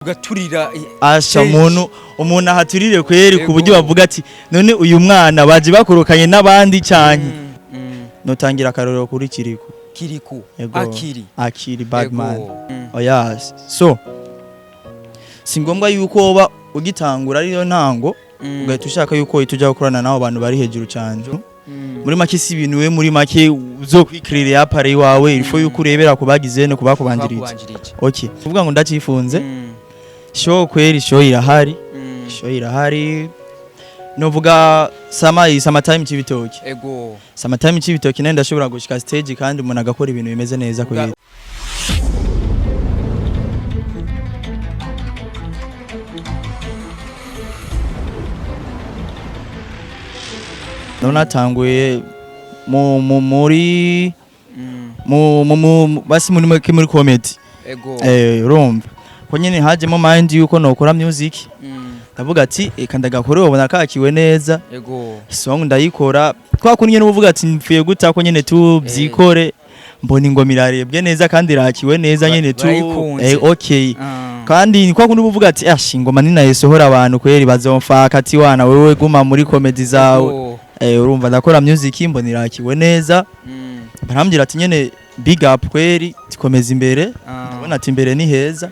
Ugaturira. Asha, umuntu ahaturire kweri ku buryo Ego. bavuga ati: "None uyu mwana baje bakorokanye n'abandi canke?" Notangira akarorero kuri Kiriku. Kiriku. Ego. Akiri. Akiri Badman. Ego. Oya, so si ngombwa yuko woba ugitangura ariyo ntango ugahita ushaka yuko uhita uja gukorana n'abo bantu bari hejuru cyane. Muri make, si ibintu we muri make uzokwikirira appareil iwawe, il faut yuko urebera ku bagize no kubakubanjirije. Bakubanjirije. Okay, kuvuga ngo ndacifunze, show kweri, show irahari. Show irahari, novuga sama summer time Cibitoki. Summer time Cibitoki nende ndashobora gushika stage kandi umuntu agakora ibintu bimeze neza kweri. None natanguye mu muri mu basi muri make muri comedy. Urumva ko nyene hajemo mind yuko nokora music. Ndavuga ati: "Eka ndagakore, ubona kakiwe neza." Song ndayikora kwa kundi nyene uvuga ati: "Mpfuye guta ko nyene tu byikore." Mbona ingoma irarebwe neza kandi irakiwe neza nyene tu. Barayikunze. Okay. Kandi ni kwa kundi uvuga ati: "Ah, ingoma ninayisohora abantu kweri bazomfaka ati: 'Wana wewe guma muri comedy zawe.'" Urumva ndakora music, mbona irakiwe neza. Barambwira ati nyene: "Big up kweri, tikomeza imbere." Ndabona ati imbere ni heza.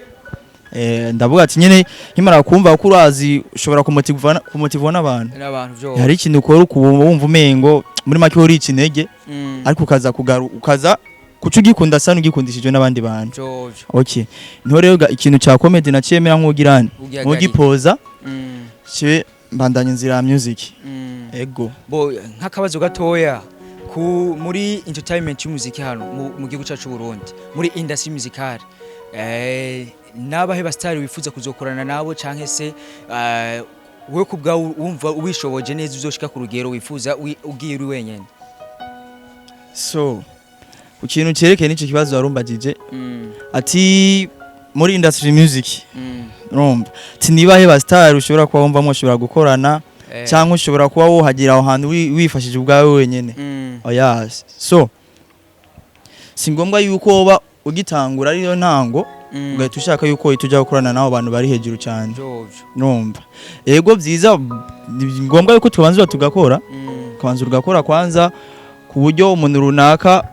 Ndavuga ati nyene nkimara kumva ko urazi ushobora kumotiva n'abantu. N'abantu byo. Hari ikintu ukora ukuba wumva umengo muri make urica intege, ariko ukaza kugaru ukaza kuca ugikunda sana ugikundishijwe n'abandi bantu. Byo. Okay, niho rero ikintu ca comedy naciyemera nk'ugirane Ugihagarika. nk'ugipoza ce mbandanya inzira ya music. Ego. Bo nk'akabazo gatoya ku muri entertainment y'umuziki hano mu gihugu cyacu Burundi, muri industry musicale, nabahe ba star wifuza kuzokorana nabo, canke se wewe ku bwawe wumva ubishoboje neza uzoshika ku rugero wifuza ugiye uri wenyene? So ku kintu cyerekeye n'ico kibazo warumbagije ati muri industry music, urumva ati nibahe ba star ushobora kuba wumva mushobora gukorana cyangwa ushobora kuba wohagira aho hantu wifashije ubwawe wenyene? Oya, so si ngombwa yuko woba ugitangura ariyo ntango ugahita ushaka yuko uhita uja gukorana n'abo bantu bari hejuru cyane. Byo. Urumva ego byiza, ni ngombwa yuko tubanza tugakora, ukabanza ugakora kwanza ku buryo umuntu runaka,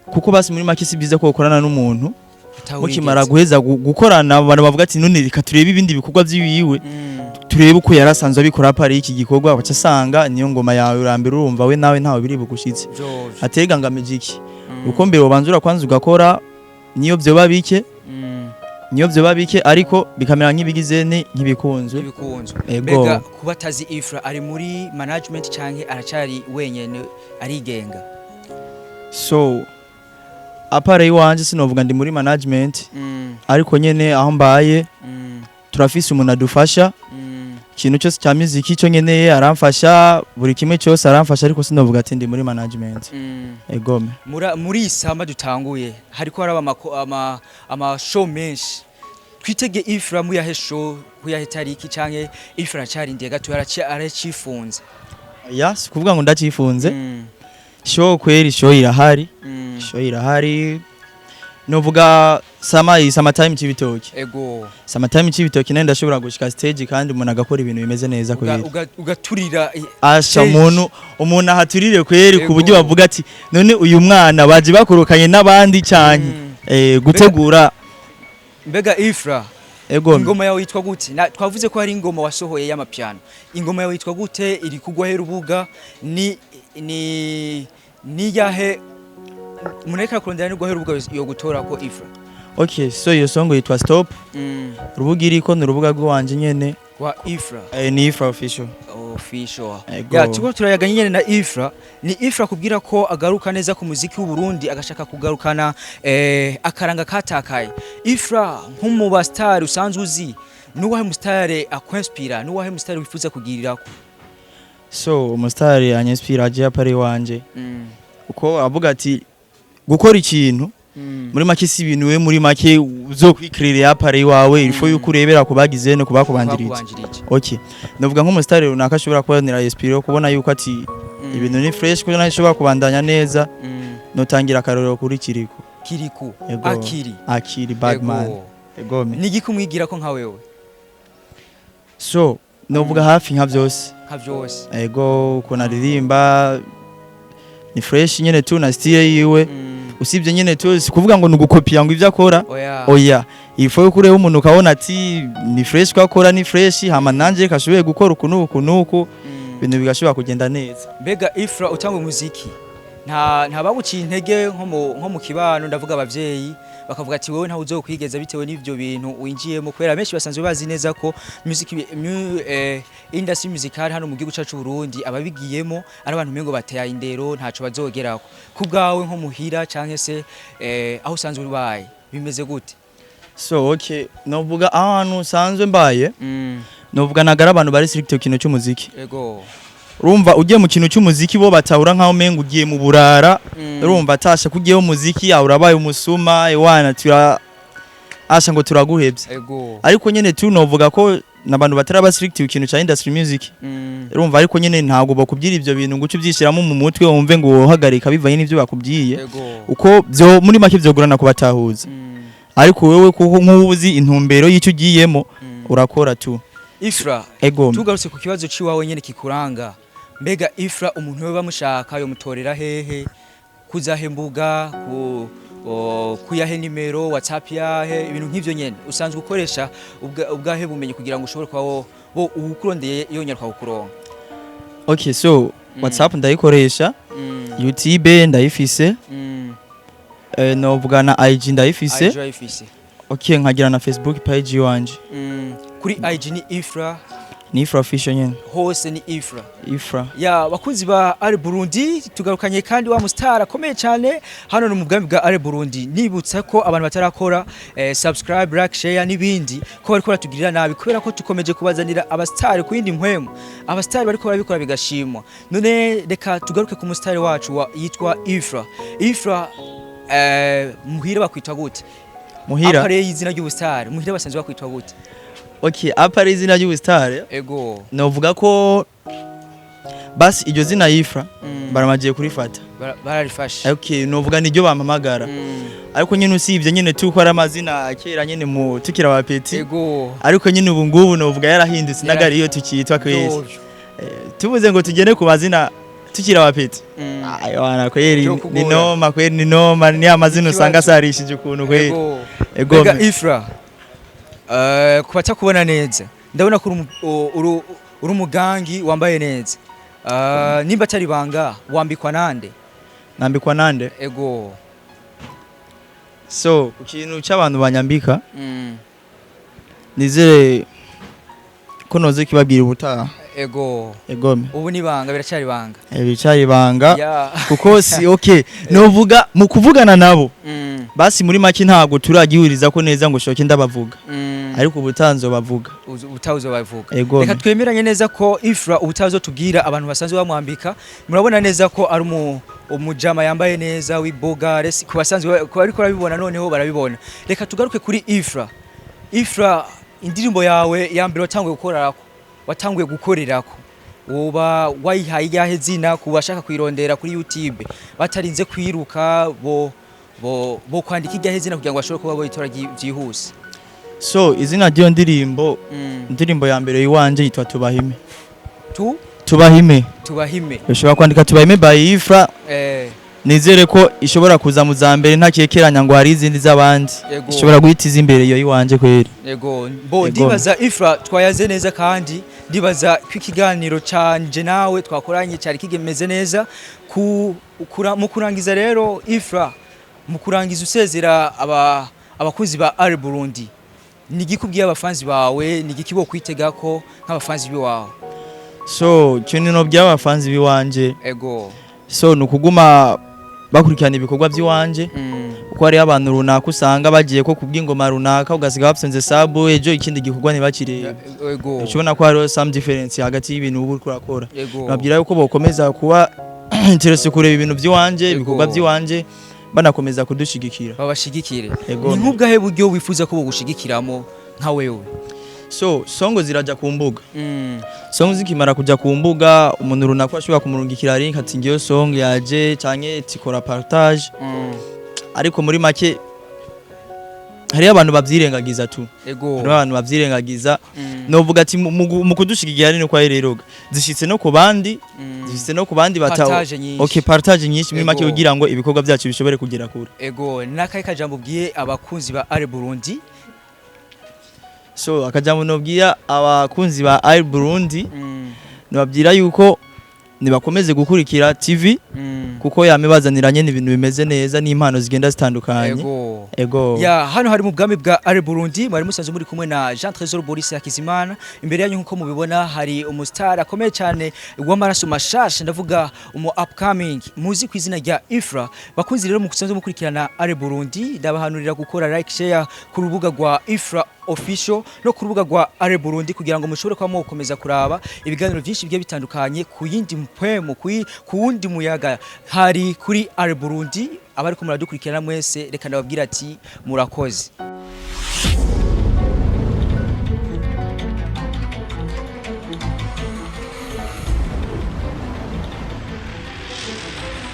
kuko basi muri make si byiza ko ukorana n'umuntu mukimara guheza gukorana abantu bavuga ati: "None reka turebe ibindi bikorwa by'iwiwe, turebe uko yarasanzwe abikora pari iki gikorwa." Baca asanga niyo ngoma yawe urambere, urumva we nawe ntawe biri bugushitse. Byo. Atega ngamije iki? Uko mbere ubanza urakwanza ugakora, niyo byoba bike, niyo byoba bike, ariko bikamera nk'ibigize ni nk'ibikunzwe. Ibikunzwe. Ego. Mbega kuba atazi, Ifra ari muri management canke aracari wenyene arigenga? So à part iwanje sinovuga ndi muri management, ariko nyene aho mbaye turafise umuntu adufasha. Ikintu cyose cya muziki cyo nkeneye aramfasha, buri kimwe cyose aramfasha, ariko sinovuga ati ndi muri management. Egome. Muri iyi summer dutanguye hariko haraba ama show menshi. Twitege Ifra muyahe show, kuyahe tariki, canke Ifra aracarindiye gato, aracifunze? Ya, si kuvuga ngo ndacifunze. Show kweri, show irahari. Show irahari, novuga sama summer time Cibitoki. Summer time Cibitoki nende ndashobora gushika stage kandi umuntu agakora ibintu bimeze neza kweri. Ugaturira. Asha, stage. umuntu ahaturire kweri ku buryo Ego. bavuga ati: "None uyu mwana baje bakorokanye n'abandi canke?" Gutegura. Mbega Ifra, Ego. ingoma yawe yitwa gute? Twavuze ko hari ingoma wasohoye y'amapiano. Ingoma yawe yitwa gute? Iri kugwa he rubuga? Ni yahe? Umuntu ariko kurondera ni guhe rubuga yo gutora ko Ifra? Okay, so iyo song yitwa Stop. Urubuga iriko ni urubuga rw'iwanje nyene. Wa Ifra? Ni Ifra Official. Official. Ego. Ya, tuko turayaga nyene na Ifra. Ni Ifra kubwira ko agaruka neza ku muziki w'u Burundi, agashaka kugarukana akaranga katakaye. Ifra, nk'umu ba star usanzwe uzi, nuwahe mu star akwinspira? Nuwahe mu star wifuza kugirirako? So umusitari anyinspira aje à part iwanje, uko avuga ati gukora ikintu muri make si ibintu we muri make uzokwikirira à part iwawe, il faut yuko urebera ku bagize no kubakubanjirije. Bakubanjirije. Okay, ndavuga nk'umusitari runaka ashobora kubonera inspire kubona yuko ati ibintu ni fresh, kubona ishobora kubandanya neza. Notangira akarorero kuri Kiriku. Kiriku. Ego. Akiri. Akiri Badman. Ego. Egome. Ni igiki umwigira ko nka wewe? So novuga hafi nka byose. Nka vyose. Ego, ukuntu aririmba ni fresh nyene tu, na style yiwe. Usibye nyene tu, si kuvuga ngo nugukopiya ngo ivyo akora. Oya. Oya, ifo yuko ureba umuntu ukabona ati ni fresh, ko akora ni fresh, hama nanje kashoboye gukora uku n'uku n'uku, ibintu bigashobora kugenda neza. Mbega Ifra, utanga umuziki, nta baguciye intege nko mu kibano, ndavuga abavyeyi, bakavuga ati wowe ntawe uzokwigeza bitewe n'ivyo bintu winjiyemo, kubera benshi basanzwe bazi neza ko music industry musical hano mu gihugu cacu Burundi, ababigiyemo ari abantu mengo bateye indero, ntaco bazogerako? Ku bwawe nko muhira canke se aho usanzwe ubaye, bimeze gute? So okay, novuga ahantu usanzwe mbaye, novuga nagara abantu bari strict ku kintu cy'umuziki. Urumva ugiye mu kintu cy'umuziki, bo batahura nkaho mengo ugiye mu burara. Urumva atasha ko ugiye mu muziki yawe urabaye umusuma, ewana tura asha ngo turaguhebye. Ariko nyene tu novuga ko n'abantu bataraba strict ku kintu cya industry music. Urumva, ariko nyene ntabwo bakubwira ivyo bintu ngo uce ubyishyiramo mu mutwe, wumve ngo wohagarika bivanye n'ivyo bakubwiye. Uko byo muri make vyogorana kubatahuza. Ariko wewe kuko nk'ubu uzi intumbero y'icyo ugiyemo, urakora tu. Ifra, Ego. tugarutse ku kibazo ciwawe nyene kikuranga, mbega Ifra, umuntu we bamushaka yomutorera hehe, kuzahe mbuga, kuyahe nimero, WhatsApp yahe, ibintu nk'ivyo nyene? Usanzwe ukoresha ubwahe bumenyi kugira ngo ushobore kuba wo uwukurondeye yonyaruka kukuronka? Okay, so WhatsApp ndayikoresha, YouTube ndayifise, novuga na IG ndayifise. IG urayifise. Okay, nkagira na Facebook page iwanje. Kuri IG ni Ifra? Ni Ifra Official nyene. Hose ni Ifra? Ifra. Ya, bakunzi ba Ari Burundi, tugarukanye kandi wa mustar akomeye cyane hano ni mu bwami bwa Ari Burundi. Nibutsa ko abantu batarakora subscribe, like, share n'ibindi ko bariko baratugirira nabi, kubera ko tukomeje kubazanira abastar ku yindi mpwemu, abastar bariko barabikora bigashimwa. None reka tugaruke ku mustar wacu yitwa Ifra. Ifra, muhira bakwitwa gute? Muhira? À part y'izina ry'ubustar, muhira basanzwe bakwitwa gute? Okay, à part izina ry'ubustar, novuga ko basi iryo zina Ifra baramagiye kurifata. Bararifashe. Okay, novuga niryo bampamagara. Ariko nyine usibye nyine tuko ari amazina kera nyine mu tukira aba petits, ariko nyine ubu ngubu novuga yarahindutse, nagari iyo tukitwa kwezi. Dovyo. Tuvuze ngo tugende ku mazina tukiri aba petits, ayo wana kweri Vyo ni kugora. noma kweri, ni noma, ni amazina Ikibazo. usanga asarishije ukuntu kweri. Ego. Mbega Ifra, ku batakubona neza, ndabona ko uri umugangi wambaye neza. Nimba atari banga, wambikwa nande? Nambikwa nande? Ego. So ku kintu cy'abantu banyambika, nizere ko noze kibabwira ubutaha. Egome. Ubu ni banga, biracyari banga. Bicaye ibanga. Kuko si okay, novuga mu kuvugana nabo, basi muri make ntabwo turagihuriza ko neza ngo shoke ndabavuga, ariko ubutanzo bavuga. Ubutaha bavuga. Ego. Reka twemeranye neza ko Ifra ubutaha tubwira abantu basanzwe bamwambika. Murabona neza ko ari umujama yambaye neza w'iboga resi, ku basanzwe ku bariko barabibona noneho barabibona. Reka tugaruke kuri Ifra. Ifra, indirimbo yawe ya mbere watanguye gukorerako woba wayihaye iryahe zina, ku bashaka kuyirondera kuri YouTube batarinze kwiruka, bo kwandika iryahe zina kugira ngo bashobore kuba boyitora vyihuse? So izina ry'iyo ndirimbo, indirimbo ya mbere iwanje, yitwa Tubahime. Tu? Tubahime. Tubahime. Ushobora kwandika Tubahime by Ifra. Nizere ko ishobora kuza mu za mbere, ntakekeranya ngo hari izindi z'abandi. Ishobora guhita iza imbere iyo iwanje kweri. Yego, bo. Yego. Ndibaza Ifra twayaze neza, kandi ndibaza ko ikiganiro canje nawe twakoranye cyari kigemeze neza. Mu kurangiza rero Ifra, mu kurangiza usezera abakunzi ba Ari Burundi, ni igiki ubwiye abafanzi bawe? Ni igiki bo kwitega ko nk'abafanzi biwawe? So ikintu no by'abafanzi biwanje, so ni ukuguma bakurikirana ibikorwa by'iwanje, kuko hariho abantu runaka usanga bagiye ko kubw'ingoma runaka, ugasiga bapfunze sabu, ejo ikindi gikorwa ntibakirebe. Ushobona ko hariho some difference hagati y'ibintu uba uriko urakora. Babwira yuko bokomeza kuba intéressé kureba ibintu by'iwanje, ibikorwa by'iwanje, banakomeza kudushigikira. Babashigikire. Ego. Ni nk'ubwahe buryo wifuza ko bogushigikiramo nka wewe? So song ziraja ku mbuga. Song zikimara kuja ku mbuga, umuntu runaka ashobora kumurungikira link ati ngiyo song yaje, canke tikora partage. Ariko muri make Hariyo abantu bavyirengagiza tu. Hariho abantu bavyirengagiza. Novuga ati mu kudushigikira ni uko ari rero zishitse no ku bandi, zishitse no ku bandi bata Partage nyinshi. Okay, partage nyinshi muri make, kugira ngo ibikorwa byacu bishobore kugera kure. Ego, nakahe kajambo ubwiye abakunzi ba Are Burundi? So akajambo nobwira abakunzi ba Air Burundi, nababwira yuko nibakomeze gukurikira TV, kuko yame bazaniranye n'ibintu bimeze neza n'impano zigenda zitandukanye. Ego. Ya, hano hari mu bwami bwa Are Burundi, mwari musanzwe muri kumwe na Jean Trésor Boris Hakizimana. Imbere yanyu, nkuko mubibona, hari umustar akomeye cyane w'amaraso mashasha, ndavuga umu upcoming muzi ku izina rya Ifra. Bakunzi rero musanzwe mukurikirana Are Burundi, ndabahanurira gukora like, share ku rubuga rwa Ifra Official no ku rubuga rwa Are Burundi, kugira ngo mushobore kuba mukomeza kuraba ibiganiro byinshi bigiye bitandukanye ku yindi mpwemu, ku wundi muyaga hari kuri Are Burundi. Abariko muradukurikirana mwese, reka ndababwira ati murakoze.